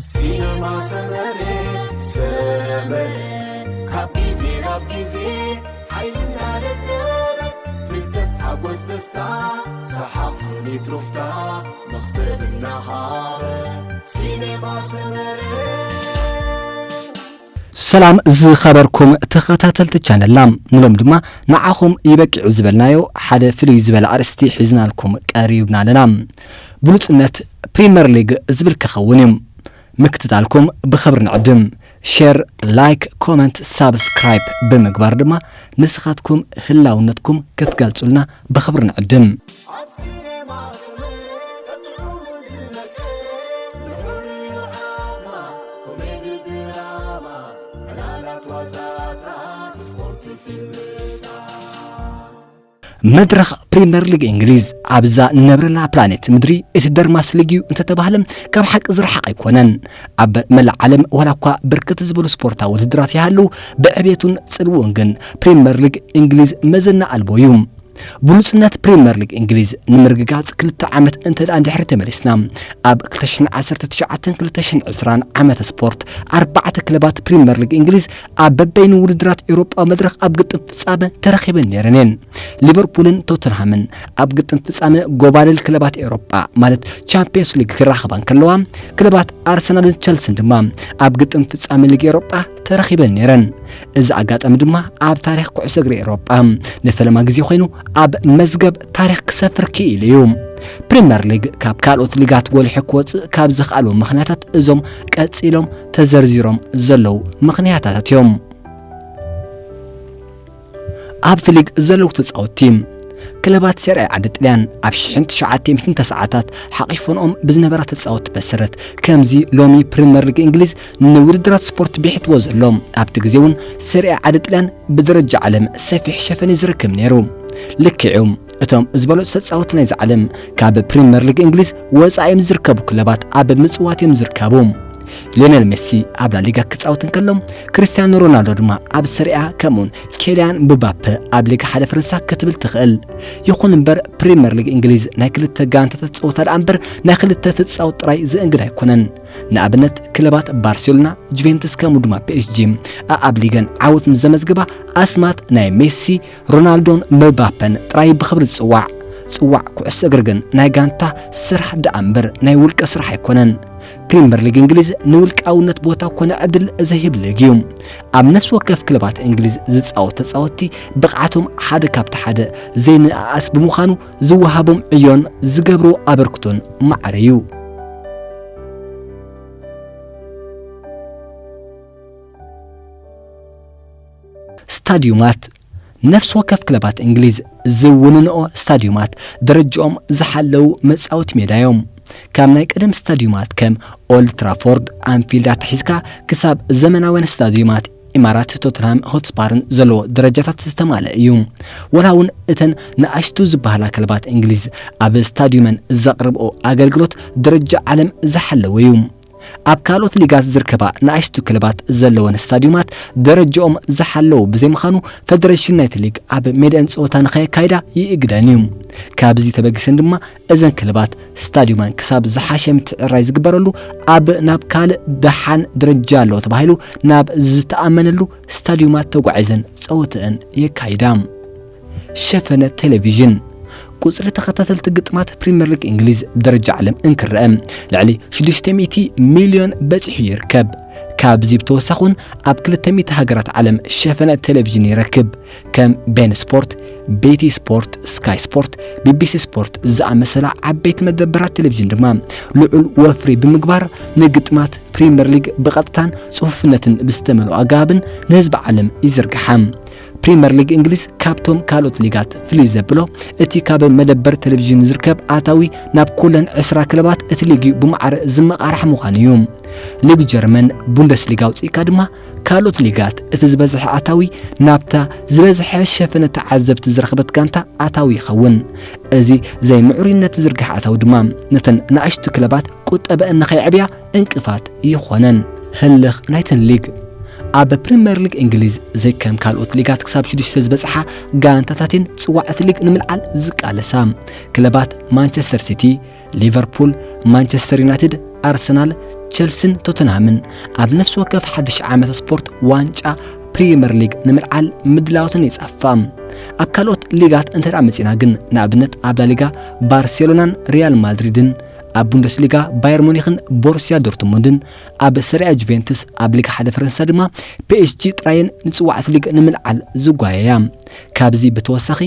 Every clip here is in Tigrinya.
ሲነማ ሰመረ፣ ሰመረ፣ ካብ ግዜ ናብ ግዜ ሓይልና ደለበ፣ ፍልጠት፣ ሓጎስ፣ ደስታ፣ ሰሓቕ፣ ስኒት፣ ሩፍታ፣ መኽሰብ እናሃበ። ሲነማ ሰመረ። ሰላም ዝኸበርኩም ተኸታተልቲ ቻነልና፣ ንሎም ድማ ንዓኹም ይበቅዕ ዝበልናዮ ሓደ ፍልይ ዝበለ ኣርእስቲ ሒዝናልኩም ቀሪብና ኣለና። ብሉጽነት ፕሪመር ሊግ ዝብል ክኸውን እዩ። ምክትታልኩም ብኽብሪ ንዕድም። ሼር፣ ላይክ፣ ኮመንት፣ ሳብስክራይብ ብምግባር ድማ ንስኻትኩም ህላውነትኩም ክትገልጹልና ብኽብሪ ንዕድም። ኣብ ሲኔማ ስምዒት ጥዑም ዝነቅል፣ ንዑ ርኢዩ ዓማ፣ ኮሜዲ ድራማ፣ ዕላላት ዋዛታት፣ ስፖርት ፊልምታት። መድረኽ ፕሪምየር ሊግ እንግሊዝ ኣብዛ ንነብረላ ፕላኔት ምድሪ እቲ ደርማስ ሊግ እዩ እንተተባህለ ካብ ሓቂ ዝረሓቕ ኣይኮነን። ኣብ መላእ ዓለም ዋላ እኳ ብርክት ዝበሉ ስፖርታዊ ውድድራት ይሃልው፣ ብዕቤቱን ጽልውኡን ግን ፕሪምየር ሊግ እንግሊዝ መዘና ኣልቦ እዩ። ብሉጽነት ፕሪምየር ሊግ እንግሊዝ ንምርግጋጽ ክልተ ዓመት እንተ ደኣ እንድሕሪ ተመሊስና፣ ኣብ ክልተ ሽሕን ዓሰርተ ትሽዓተን ክልተ ሽሕን ዕስራን ዓመተ ስፖርት ኣርባዕተ ክለባት ፕሪምየር ሊግ እንግሊዝ ኣብ በበይኑ ውድድራት ኤውሮጳ መድረኽ ኣብ ግጥም ፍጻመ ተረኺበን ነይረን እየን። ሊቨርፑልን ቶተንሃምን ኣብ ግጥም ፍጻመ ጎባልል ክለባት ኤውሮጳ ማለት ቻምፒየንስ ሊግ ክራኸባ እንከለዋ፣ ክለባት ኣርሰናልን ቸልስን ድማ ኣብ ግጥም ፍጻመ ሊግ ኤውሮጳ ተረኺበን ነይረን። እዚ ኣጋጣሚ ድማ ኣብ ታሪኽ ኩዕሶ እግሪ ኤውሮጳ ንፈለማ ግዜ ኮይኑ ኣብ መዝገብ ታሪኽ ክሰፍር ክኢሉ እዩ። ፕሪምየር ሊግ ካብ ካልኦት ሊጋት ጎሊሑ ክወጽእ ካብ ዘኽኣሉ ምኽንያታት እዞም ቀጺሎም ተዘርዚሮም ዘለዉ ምኽንያታታት እዮም። ኣብቲ ሊግ ዘለዉ ተጻወትቲ። ክለባት ሴሪኣ ዓዲ ጥልያን ኣብ ሽሕን ትሽዓተ ሚእትን ተስዓታት ሓቒፈንኦም ብዝነበራ ተጻወትቲ መሰረት፣ ከምዚ ሎሚ ፕሪምየር ሊግ እንግሊዝ ንውድድራት ስፖርት ቢሒትዎ ዘሎ፣ ኣብቲ ግዜ እውን ሴሪኣ ዓዲ ጥልያን ብደረጃ ዓለም ሰፊሕ ሸፈን እዩ ዝረክብ ነይሩ። ልክዕ እዩ፣ እቶም ዝበለጹ ተጻወትቲ ናይዚ ዓለም ካብ ፕሪምየር ሊግ እንግሊዝ ወጻኢ እዮም ዝርከቡ ክለባት ኣብ ምጽዋት እዮም ዝርከቡ። ሊዮኔል ሜሲ ኣብ ላሊጋ ክጻወት እንከሎ፣ ክርስቲያኖ ሮናልዶ ድማ ኣብ ሰሪኣ፣ ከምኡውን ኬልያን ምባፔ ኣብ ሊግ ሓደ ፈረንሳ ክትብል ትኽእል። ይኹን እምበር፣ ፕሪምየር ሊግ እንግሊዝ ናይ ክልተ ጋንታታት ጸወታ ደኣ እምበር ናይ ክልተ ተጻወት ጥራይ ዘእንግድ ኣይኮነን። ንኣብነት፣ ክለባት ባርሴሎና፣ ጁቬንቱስ ከምኡ ድማ ፒ ኤስ ጂ ኣኣብ ሊገን ዓወት ምስ ዘመዝግባ፣ ኣስማት ናይ ሜሲ፣ ሮናልዶን ምባፐን ጥራይ ብኽብሪ ዝጽዋዕ። ጽዋዕ ኩዕሶ እግሪ ግን ናይ ጋንታ ስራሕ ደኣ እምበር ናይ ውልቀ ስራሕ ኣይኮነን። ፕሪምየር ሊግ እንግሊዝ ንውልቃውነት ቦታ ኮነ ዕድል ዘይህብ ሊግ እዩ። ኣብ ነፍሲ ወከፍ ክለባት እንግሊዝ ዝጻወቱ ተጻወትቲ ብቕዓቶም ሓደ ካብቲ ሓደ ዘይነኣኣስ ብምዃኑ ዝወሃቦም ዕዮን ዝገብርዎ ኣበርክቶን ማዕረ እዩ። ስታድዩማት። ነፍሲ ወከፍ ክለባት እንግሊዝ ዝውንንኦ ስታድዩማት ደረጃኦም ዝሓለዉ መጻወቲ ሜዳ እዮም። ካብ ናይ ቀደም ስታድዩማት ከም ኦልድ ትራፎርድ፣ ኣንፊልድ ኣትሒዝካ ክሳብ ዘመናውያን ስታድዩማት ኢማራት፣ ቶተንሃም ሆትስፓርን ዘለዎ ደረጃታት ዝተማልአ እዩ። ወላ እውን እተን ንኣሽቱ ዝበሃላ ክለባት እንግሊዝ ኣብ ስታድዩመን ዘቕርብኦ ኣገልግሎት ደረጃ ዓለም ዝሓለወ እዩ። ኣብ ካልኦት ሊጋት ዝርከባ ንኣሽቱ ክለባት ዘለወን ስታድዩማት ደረጃኦም ዝሓለዉ ብዘይምዃኑ፣ ፈደረሽን ናይቲ ሊግ ኣብ ሜዳን ጸወታ ንኸየካይዳ ይእግደን እዩ። ካብዚ ተበጊሰን ድማ እዘን ክለባት ስታድዩመን ክሳብ ዝሓሸ ምትዕርራይ ዝግበረሉ ኣብ ናብ ካልእ ደሓን ደረጃ ኣለዎ ተባሂሉ ናብ ዝተኣመነሉ ስታድዩማት ተጓዒዘን ጸወተአን የካይዳ። ሸፈነ ቴሌቪዥን። ቁጽሪ ተኸታተልቲ ግጥማት ፕሪምየር ሊግ እንግሊዝ ብደረጃ ዓለም እንክረአ፣ ልዕሊ ሽዱሽተ ሚእቲ ሚልዮን በጺሑ ይርከብ። ካብዚ ብተወሳኺ እውን ኣብ ክልተ ሚእቲ ሃገራት ዓለም ሸፈነ ቴሌቪዥን ይረክብ። ከም ቤን ስፖርት፣ ቢ ቲ ስፖርት፣ ስካይ ስፖርት፣ ቢ ቢ ሲ ስፖርት ዝኣመሰላ ዓበይቲ መደበራት ቴሌቪዥን ድማ ልዑል ወፍሪ ብምግባር ንግጥማት ፕሪምየር ሊግ ብቐጥታን ጽፉፍነትን ብዝተመልኦ ኣገባብን ንህዝቢ ዓለም ይዝርግሓ። ፕሪምየር ሊግ እንግሊዝ ካብቶም ካልኦት ሊጋት ፍልይ ዘብሎ፣ እቲ ካብ መደበር ቴሌቪዥን ዝርከብ ኣታዊ ናብ ኩለን ዕስራ ክለባት እቲ ሊግ ብማዕረ ዝመቓራሕ ምዃኑ እዩ። ሊግ ጀርመን ቡንደስሊጋ ኣውጺእካ ድማ፣ ካልኦት ሊጋት እቲ ዝበዝሐ ኣታዊ ናብታ ዝበዝሐ ሸፈነ ተዓዘብቲ ዝረኽበት ጋንታ ኣታዊ ይኸውን። እዚ ዘይምዕሩይነት ዝርግሐ ኣታዊ ድማ ነተን ንኣሽቱ ክለባት ቁጠበአን ንኸየዕብያ ዕንቅፋት ይኾነን። ህልኽ ናይተን ሊግ። ኣብ ፕሪምየር ሊግ እንግሊዝ ዘይከም ካልኦት ሊጋት ክሳብ ሽዱሽተ ዝበጽሓ ጋንታታትን ጽዋዕቲ ሊግ ንምልዓል ዝቃለሳ። ክለባት ማንቸስተር ሲቲ፣ ሊቨርፑል፣ ማንቸስተር ዩናይትድ፣ ኣርሰናል፣ ቸልሲን ቶተንሃምን ኣብ ነፍሲ ወከፍ ሓድሽ ዓመት ስፖርት ዋንጫ ፕሪምየር ሊግ ንምልዓል ምድላዋትን ይጻፋ። ኣብ ካልኦት ሊጋት እንተ ደኣ መጺና ግን፣ ንኣብነት ኣብ ላሊጋ ባርሴሎናን ሪያል ማድሪድን፣ ኣብ ቡንደስሊጋ ባየር ሙኒኽን ቦሩሲያ ዶርትሙንድን፣ ኣብ ሰሪኣ ጁቬንትስ፣ ኣብ ሊግ ሓደ ፈረንሳ ድማ ፒኤስጂ ጥራየን ንጽዋዕት ሊግ ንምልዓል ዝጓየያ። ካብዚ ብተወሳኺ፣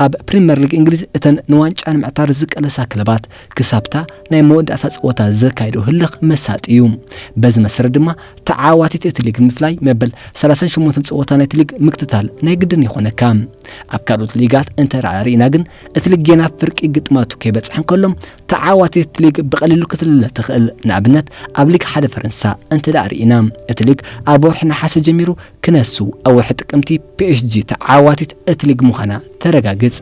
ኣብ ፕሪምየር ሊግ እንግሊዝ እተን ንዋንጫ ንምዕታር ዝቃለሳ ክለባት ክሳብታ ናይ መወዳእታ ጸወታ ዘካይዶ ህልኽ መሳጢ እዩ። በዚ መሰረት ድማ ተዓዋቲት እቲ ሊግ ንምፍላይ መበል ሰላሳን ሸሞንተን ጸወታ ናይቲ ሊግ ምክትታል ናይ ግድን ይኾነካ። ኣብ ካልኦት ሊጋት እንተ ደኣ ርኢና ግን፣ እቲ ሊግ ጌና ፍርቂ ግጥማቱ ከይበጽሐ እንከሎ፣ ተዓዋቲት እቲ ሊግ ብቐሊሉ ክትልለ ትኽእል። ንኣብነት፣ ኣብ ሊግ ሓደ ፈረንሳ እንተ ደኣ ርኢና፣ እቲ ሊግ ኣብ ወርሒ ነሓሰ ጀሚሩ ክነሱ፣ ኣብ ወርሒ ጥቅምቲ ፒኤስጂ ተዓዋቲት እቲ ሊግ ምዃና ተረጋግጽ።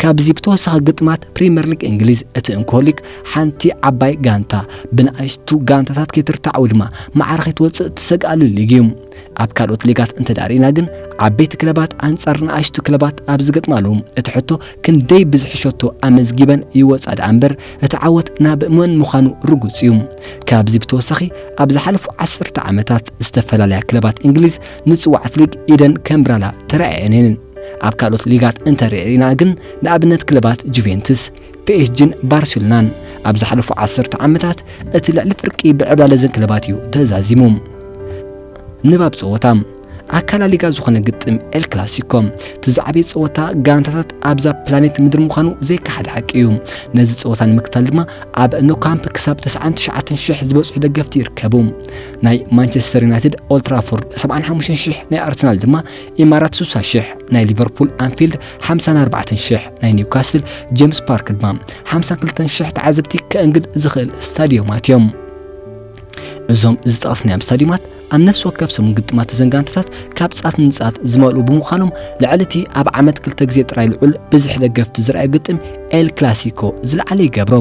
ካብዚ ብተወሳኺ ግጥማት ፕሪምየር ሊግ እንግሊዝ፣ እቲ እንኮ ሊግ ሓንቲ ዓባይ ጋንታ ብንኣሽቱ ጋንታታት ከይትርታዕ ወይ ድማ ማዕረ ከይትወጽእ ትሰግኣሉ ሊግ እዩ። ኣብ ካልኦት ሊጋት እንተ ደኣ ርኢና ግን፣ ዓበይቲ ክለባት ኣንጻር ንኣሽቱ ክለባት ኣብ ዝገጥማሉ፣ እቲ ሕቶ ክንደይ ብዝሒ ሸቶ ኣመዝጊበን ይወጻ ደኣ እምበር፣ እቲ ዓወት ናብ መን ምዃኑ ርጉጽ እዩ። ካብዚ ብተወሳኺ፣ ኣብ ዝሓለፉ ዓሰርተ ዓመታት ዝተፈላለያ ክለባት እንግሊዝ ንጽዋዕት ሊግ ኢደን ከምብራላ ተራእየን እየን። ኣብ ካልኦት ሊጋት እንተ ርኢና ግን፣ ንኣብነት ክለባት ጁቬንትስ፣ ፒኤስጂን ባርሴሎናን ኣብ ዝሓለፉ ዓሰርተ ዓመታት እቲ ልዕሊ ፍርቂ ብዕብላል እዘን ክለባት እዩ ተዛዚሙ። ንባብ ጸወታ። ኣካላ ሊጋ ዝኾነ ግጥም ኤል ክላሲኮ፣ እቲ ዝዓበየ ጸወታ ጋንታታት ኣብዛ ፕላኔት ምድሪ ምዃኑ ዘይከሓድ ሓቂ እዩ። ነዚ ጸወታ ንምክታል ድማ ኣብ ኖ ካምፕ ክሳብ ተስዓን ትሽዓተን ሽሕ ዝበጽሑ ደገፍቲ ይርከቡ። ናይ ማንቸስተር ዩናይትድ ኦልትራፎርድ ሰብዓን ሓሙሽተን ሽሕ፣ ናይ ኣርሰናል ድማ ኢማራት ስሳ ሽሕ፣ ናይ ሊቨርፑል ኣንፊልድ ሓምሳን ኣርባዕተን ሽሕ፣ ናይ ኒውካስል ጄምስ ፓርክ ድማ ሓምሳን ክልተን ሽሕ ተዓዘብቲ ከእንግድ ዝኽእል ስታድዮማት እዮም። እዞም ዝጠቐስናዮም ስታድዮማት ኣብ ነፍሲ ወከፍ ሰሙን ግጥማት እዘን ጋንታታት ካብ ጻት ንጻት ዝመልኡ ብምዃኖም፣ ልዕሊ እቲ ኣብ ዓመት ክልተ ግዜ ጥራይ ልዑል ብዝሒ ደገፍቲ ዝረኣዩ ግጥም ኤል ክላሲኮ ዝለዓለ ይገብሮ።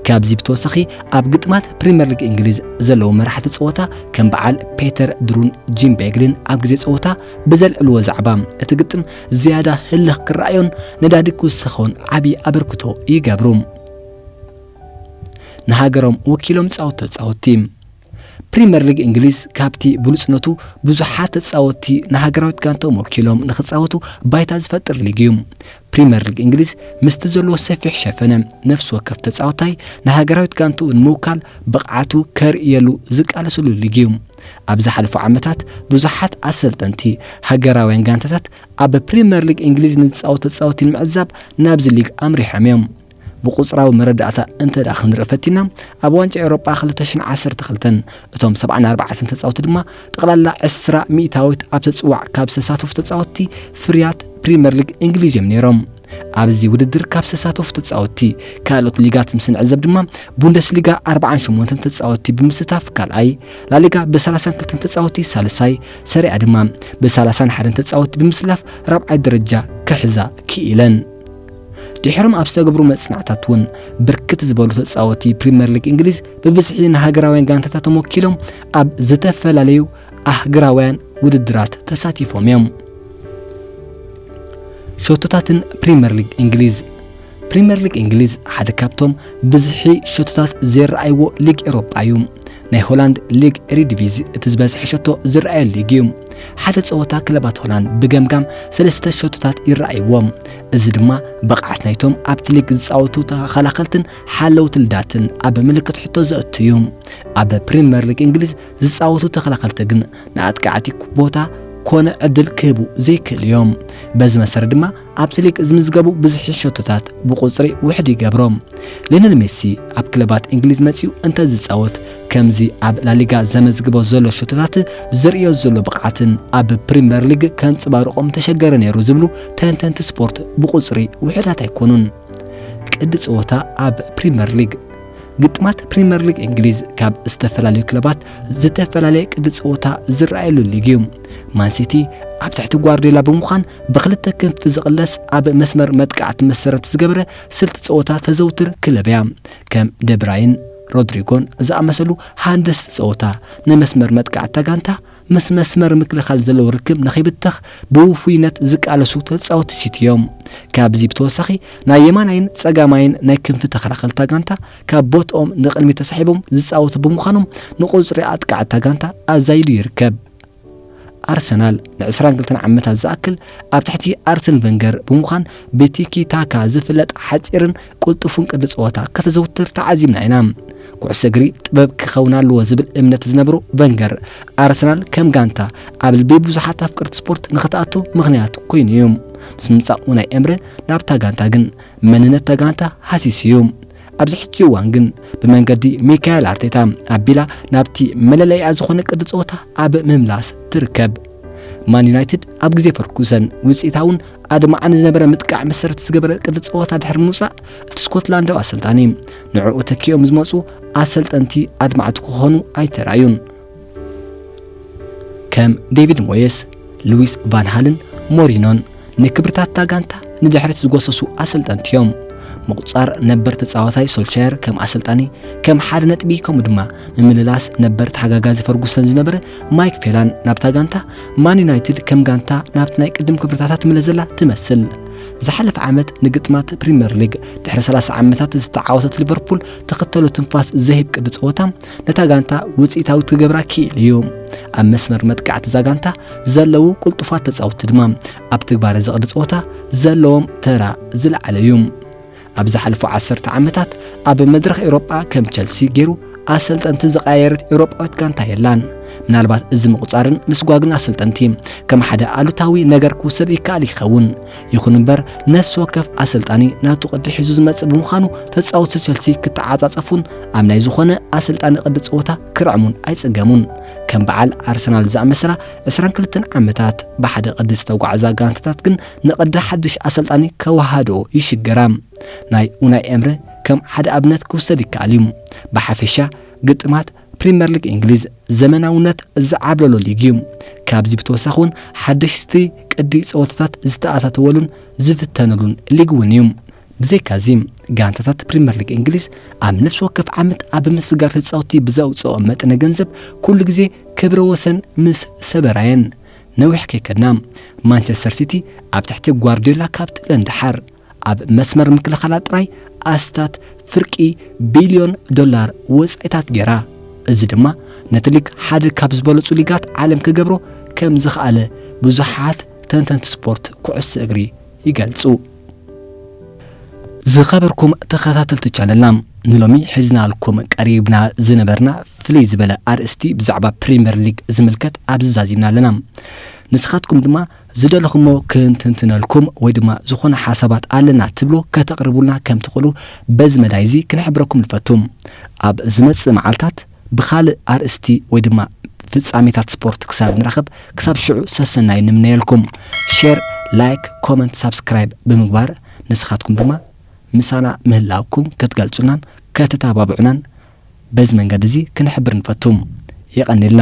ካብዚ ብተወሳኺ፣ ኣብ ግጥማት ፕሪምየር ሊግ እንግሊዝ ዘለዉ መራሕቲ ጸወታ ከም በዓል ፔተር ድሩን ጂም ቤግልን ኣብ ግዜ ጸወታ ብዘልዕልዎ ዛዕባ፣ እቲ ግጥም ዝያዳ ህልኽ ክረኣዮን ነዳዲ ክውሰኾን ዓቢ ኣበርክቶ ይገብሩ። ንሃገሮም ወኪሎም ዝጻወቱ ተጻወትቲ። ፕሪምየር ሊግ እንግሊዝ ካብቲ ብሉጽነቱ ብዙሓት ተጻወትቲ ንሃገራዊት ጋንታኦም ወኪሎም ንኽጻወቱ ባይታ ዝፈጥር ሊግ እዩ። ፕሪምየር ሊግ እንግሊዝ ምስቲ ዘለዎ ሰፊሕ ሸፈነ፣ ነፍሲ ወከፍ ተጻዋታይ ንሃገራዊት ጋንትኡ ንምውካል ብቕዓቱ ከርእየሉ ዝቃለሰሉ ሊግ እዩ። ኣብ ዝሓለፉ ዓመታት ብዙሓት ኣሰልጠንቲ ሃገራውያን ጋንታታት ኣብ ፕሪምየር ሊግ እንግሊዝ ንዝጻወቱ ተጻወትቲ ንምዕዛብ ናብዚ ሊግ ኣምሪሖም እዮም። ብቁጽራዊ መረዳእታ እንተ ደኣ ክንርኢ ፈቲና፣ ኣብ ዋንጫ ኤውሮጳ ክልተ ሽሕን ዓሰርተ ክልተን እቶም ሰብዓን ኣርባዕተን ተጻወትቲ ድማ ጠቕላላ ዕስራ ሚእታዊት ኣብ ተጽዋዕ ካብ ዝተሳተፉ ተጻወትቲ ፍርያት ፕሪምየር ሊግ እንግሊዝ እዮም ነይሮም። ኣብዚ ውድድር ካብ ዝተሳተፉ ተጻወትቲ ካልኦት ሊጋት ምስ ንዕዘብ ድማ፣ ቡንደስሊጋ ኣርብዓን ሸሞንተን ተጻወትቲ ብምስታፍ ካልኣይ፣ ላሊጋ ብሰላሳን ክልተን ተጻወትቲ ሳልሳይ፣ ሰሪኣ ድማ ብሰላሳን ሓደን ተጻወትቲ ብምስላፍ ራብዓይ ደረጃ ክሕዛ ክኢለን። ድሒሮም ኣብ ዝተገብሩ መጽናዕታት እውን ብርክት ዝበሉ ተጻወትቲ ፕሪምየር ሊግ እንግሊዝ ብብዝሒ ንሃገራውያን ጋንታታቶም ወኪሎም ኣብ ዝተፈላለዩ ኣህግራውያን ውድድራት ተሳቲፎም እዮም። ሸቶታትን ፕሪምየር ሊግ እንግሊዝ። ፕሪምየር ሊግ እንግሊዝ ሓደ ካብቶም ብዝሒ ሸቶታት ዘይረኣይዎ ሊግ ኤውሮጳ እዩ። ናይ ሆላንድ ሊግ ኤሪዲቪዚ እቲ ዝበዝሐ ሸቶ ዝረኣየሉ ሊግ እዩ። ሓደ ጸወታ ክለባት ሆላንድ ብገምጋም ሰለስተ ሸቶታት ይረኣይዎም። እዚ ድማ ብቕዓት ናይቶም ኣብቲ ሊግ ዝጻወቱ ተኸላኸልትን ሓለውቲ ልዳትን ኣብ ምልክት ሕቶ ዘእቱ እዩ። ኣብ ፕሪምየር ሊግ እንግሊዝ ዝጻወቱ ተኸላኸልቲ ግን ንኣጥቃዕቲ ቦታ ኮነ ዕድል ክህቡ ዘይክእሉ እዮም። በዚ መሰረት ድማ ኣብቲ ሊግ ዝምዝገቡ ብዝሒ ሸቶታት ብቁጽሪ ውሕድ ይገብሮም። ሊዮነል ሜሲ ኣብ ክለባት እንግሊዝ መጺኡ እንተ ዝጻወት፣ ከምዚ ኣብ ላሊጋ ዘመዝግቦ ዘሎ ሸቶታት ዘርእዮ ዘሎ ብቕዓትን ኣብ ፕሪምየር ሊግ ከንጽባርቖም ተሸገረ ነይሩ ዝብሉ ተንተንቲ ስፖርት ብቁጽሪ ውሑዳት ኣይኮኑን። ቅዲ ጸወታ ኣብ ፕሪምየር ሊግ። ግጥማት ፕሪምየር ሊግ እንግሊዝ ካብ ዝተፈላለዩ ክለባት ዝተፈላለየ ቅዲ ጸወታ ዝረኣየሉ ሊግ እዩ። ማንሲቲ ኣብ ትሕቲ ጓርዲዮላ ብምዃን ብኽልተ ክንፊ ዝቕለስ ኣብ መስመር መጥቃዕቲ መሰረት ዝገበረ ስልቲ ጸወታ ተዘውትር ክለብ እያ። ከም ደብራይን ሮድሪጎን ዝኣመሰሉ ሃንደስቲ ጸወታ ንመስመር መጥቃዕቲ ጋንታ ምስ መስመር ምክልኻል ዘለዉ ርክብ ንኸይብተኽ ብውፉይነት ዝቃለሱ ተጻወትቲ ሲቲ እዮም። ካብዚ ብተወሳኺ ናይ የማናይን ጸጋማይን ናይ ክንፊ ተኸላኸልታ ጋንታ ካብ ቦትኦም ንቕድሚት ተሳሒቦም ዝጻወቱ ብምዃኖም ንቁጽሪ ኣጥቃዕታ ጋንታ ኣዛይዱ ይርከብ። ኣርሰናል ንዕስራን ክልተን ዓመታት ዝኣክል ኣብ ትሕቲ ኣርሰን ቨንገር ብምዃን ብቲኪ ታካ ዝፍለጥ ሓጺርን ቅልጡፉን ቅዲ ጸወታ ከተዘውትር ተዓዚብና ኢና። ኩዕሶ እግሪ ጥበብ ክኸውን ኣለዎ ዝብል እምነት ዝነበሩ ቨንገር፣ ኣርሰናል ከም ጋንታ ኣብ ልቢ ብዙሓት ኣፍቀርቲ ስፖርት ንኽትኣቱ ምኽንያት ኮይኑ እዩ። ምስ ምምጻእ ኡናይ ኤምረ ናብታ ጋንታ ግን መንነት እታ ጋንታ ሃሲሱ እዩ። ኣብዚ ሕጂ እዋን ግን ብመንገዲ ሚካኤል ኣርቴታ ኣቢላ ናብቲ መለለይኣ ዝኾነ ቅዲ ጸወታ ኣብ ምምላስ ትርከብ። ማን ዩናይትድ ኣብ ግዜ ፈርጉሰን ውጽኢታውን ኣድማዕን ዝነበረ ምጥቃዕ መሰረት ዝገበረ ቅዲ ጸወታ ድሕሪ ምውጻእ፣ እቲ ስኮትላንዳዊ ኣሰልጣኒ ንዕኡ ተኪኦም ዝመጹ ኣሰልጠንቲ ኣድማዕቲ ክኾኑ ኣይተራእዩን። ከም ዴቪድ ሞየስ፣ ሉዊስ ቫን ሃልን ሞሪኖን ንክብርታት እታ ጋንታ ንድሕሪት ዝጎሰሱ ኣሰልጠንቲ እዮም። ምቁጻር ነበር ተጻዋታይ ሶልሻየር ከም ኣሰልጣኒ ከም ሓደ ነጥቢ፣ ከምኡ ድማ ምምልላስ ነበር ተሓጋጋዚ ፈርጉሰን ዝነበረ ማይክ ፌላን ናብታ ጋንታ፣ ማን ዩናይትድ ከም ጋንታ ናብቲ ናይ ቅድም ክብርታታ ትምለስ ዘላ ትመስል። ዝሓለፈ ዓመት ንግጥማት ፕሪምየር ሊግ ድሕሪ ሰላሳ ዓመታት ዝተዓወተት ሊቨርፑል፣ ተኸተሎ ትንፋስ ዘሂብ ቅዲ ጸወታ ነታ ጋንታ ውጽኢታዊት ክገብራ ክኢሉ እዩ። ኣብ መስመር መጥቃዕቲ እዛ ጋንታ ዘለዉ ቅልጡፋት ተጻወትቲ ድማ ኣብ ትግባረ እዚ ቅዲ ጸወታ ዘለዎም ተራ ዝለዓለ እዩ። ኣብ ዝሓለፉ ዓሰርተ ዓመታት ኣብ መድረኽ ኤውሮጳ ከም ቸልሲ ገይሩ ኣሰልጠንቲ ዝቐያየረት ኤውሮጳዊት ጋንታ የላን። ምናልባት እዚ ምቁጻርን ምስጓግን ኣሰልጠንቲ ከም ሓደ ኣሉታዊ ነገር ክውሰድ ይከኣል ይኸውን። ይኹን እምበር፣ ነፍሲ ወከፍ ኣሰልጣኒ ናቱ ቅዲ ሒዙ ዝመጽእ ብምዃኑ፣ ተጻወትቲ ቸልሲ ክተዓጻጸፉን ኣብ ናይ ዝኾነ ኣሰልጣኒ ቅዲ ጸወታ ክርዕሙን ኣይጽገሙን። ከም በዓል ኣርሰናል ዝኣመሰላ ዕስራን ክልተን ዓመታት ብሓደ ቅዲ ዝተጓዕዛ ጋንታታት ግን ንቅዲ ሓድሽ ኣሰልጣኒ ከወሃድኦ ይሽገራ። ናይ ኡናይ ኤምረ ከም ሓደ ኣብነት ክውሰድ ይከኣል እዩ። ብሓፈሻ ግጥማት ፕሪምየር ሊግ እንግሊዝ ዘመናውነት ዝዓብለሎ ሊግ እዩ። ካብዚ ብተወሳኺ እውን ሓደሽቲ ቅዲ ጸወታታት ዝተኣታተወሉን ዝፍተነሉን ሊግ እውን እዩ። ብዘይካዚ፣ ጋንታታት ፕሪምየር ሊግ እንግሊዝ ኣብ ነፍሲ ወከፍ ዓመት ኣብ ምስግጋር ተጻወትቲ ብዘውጽኦ መጠነ ገንዘብ ኩሉ ግዜ ክብረ ወሰን ምስ ሰበራ እየን። ነዊሕ ከይከድና፣ ማንቸስተር ሲቲ ኣብ ትሕቲ ጓርዲዮላ ካብ ትእለ ንደሓር፣ ኣብ መስመር ምክልኻላ ጥራይ ኣስታት ፍርቂ ቢልዮን ዶላር ወጻኢታት ገይራ። እዚ ድማ ነቲ ሊግ ሓደ ካብ ዝበለጹ ሊጋት ዓለም ክገብሮ ከም ዝኸኣለ ብዙሓት ተንተንቲ ስፖርት ኩዕሶ እግሪ ይገልጹ። ዝኸበርኩም ተኸታተልቲ ቻነልና፣ ንሎሚ ሒዝናልኩም ቀሪብና ዝነበርና ፍልይ ዝበለ ኣርእስቲ ብዛዕባ ፕሪምየር ሊግ ዝምልከት ኣብዚ ዛዚምና ኣለና። ንስኻትኩም ድማ ዝደለኹሞ ክንትንትነልኩም ወይ ድማ ዝኾነ ሓሳባት ኣለና ትብሎ ከተቕርቡልና ከም ትኽእሉ በዚ መዳይ እዚ ክንሕብረኩም ንፈቱ። ኣብ ዝመጽእ መዓልታት ብኻልእ ኣርእስቲ ወይ ድማ ፍጻሜታት ስፖርት ክሳብ ንራኸብ፣ ክሳብ ሽዑ ሰሰናዩ ንምነየልኩም። ሼር፣ ላይክ፣ ኮመንት፣ ሳብስክራይብ ብምግባር ንስኻትኩም ድማ ምሳና ምህላውኩም ክትገልጹናን ከተተባብዑናን በዚ መንገዲ እዚ ክንሕብር ንፈቱ። የቐንየልና።